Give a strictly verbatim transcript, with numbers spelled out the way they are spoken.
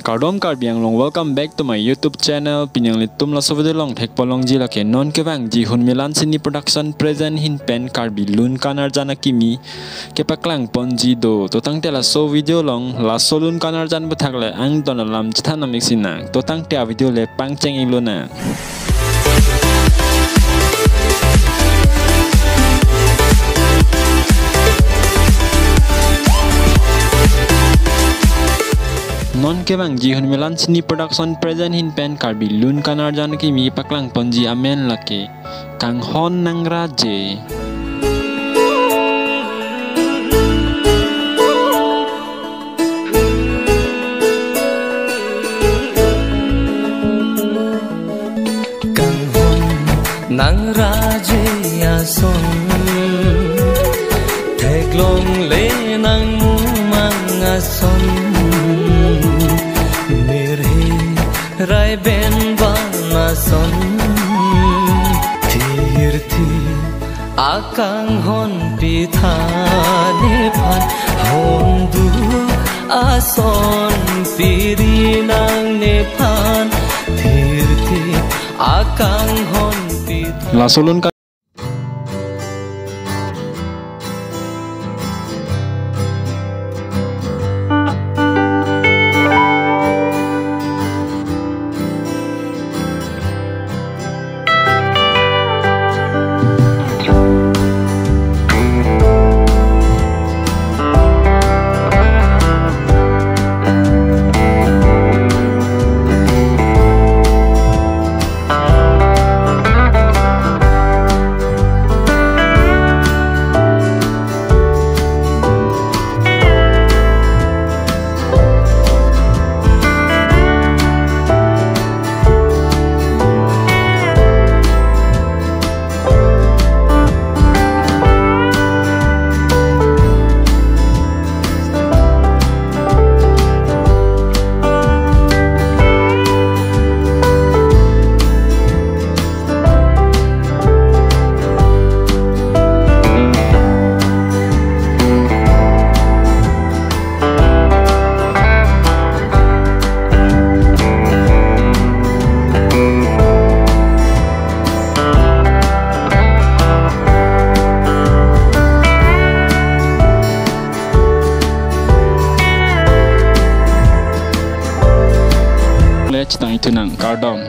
Kardom Karbi Anglong, welcome back to my YouTube channel. Pini nanglitum laso video along thekponlongji lake non kevangji Hunmi Lansini Production present ahin pen Karbi Lun Kanarjan Akimi kepaklangponji do. To tangte laso video along laso lun kanarjan aphuthak le angdon alam chethan nangmeksi nang. To tangte a video le pangcheng-ik lonang. Non kevangji Hunmi Lansini Production present ahin pen Karbi Lun Kanarjan Akimi paklangponji amen lake Kanghon Nangraje. Kanghon nangraje ason, theklongle nangmumang ason, mirhi rai ben van ason, thirthip akanghon pitha nephan, hongduk ason piri nang nephan, thirthip akanghon pitha. Laso lun ka- Le chethan-ik thu nang, kardom.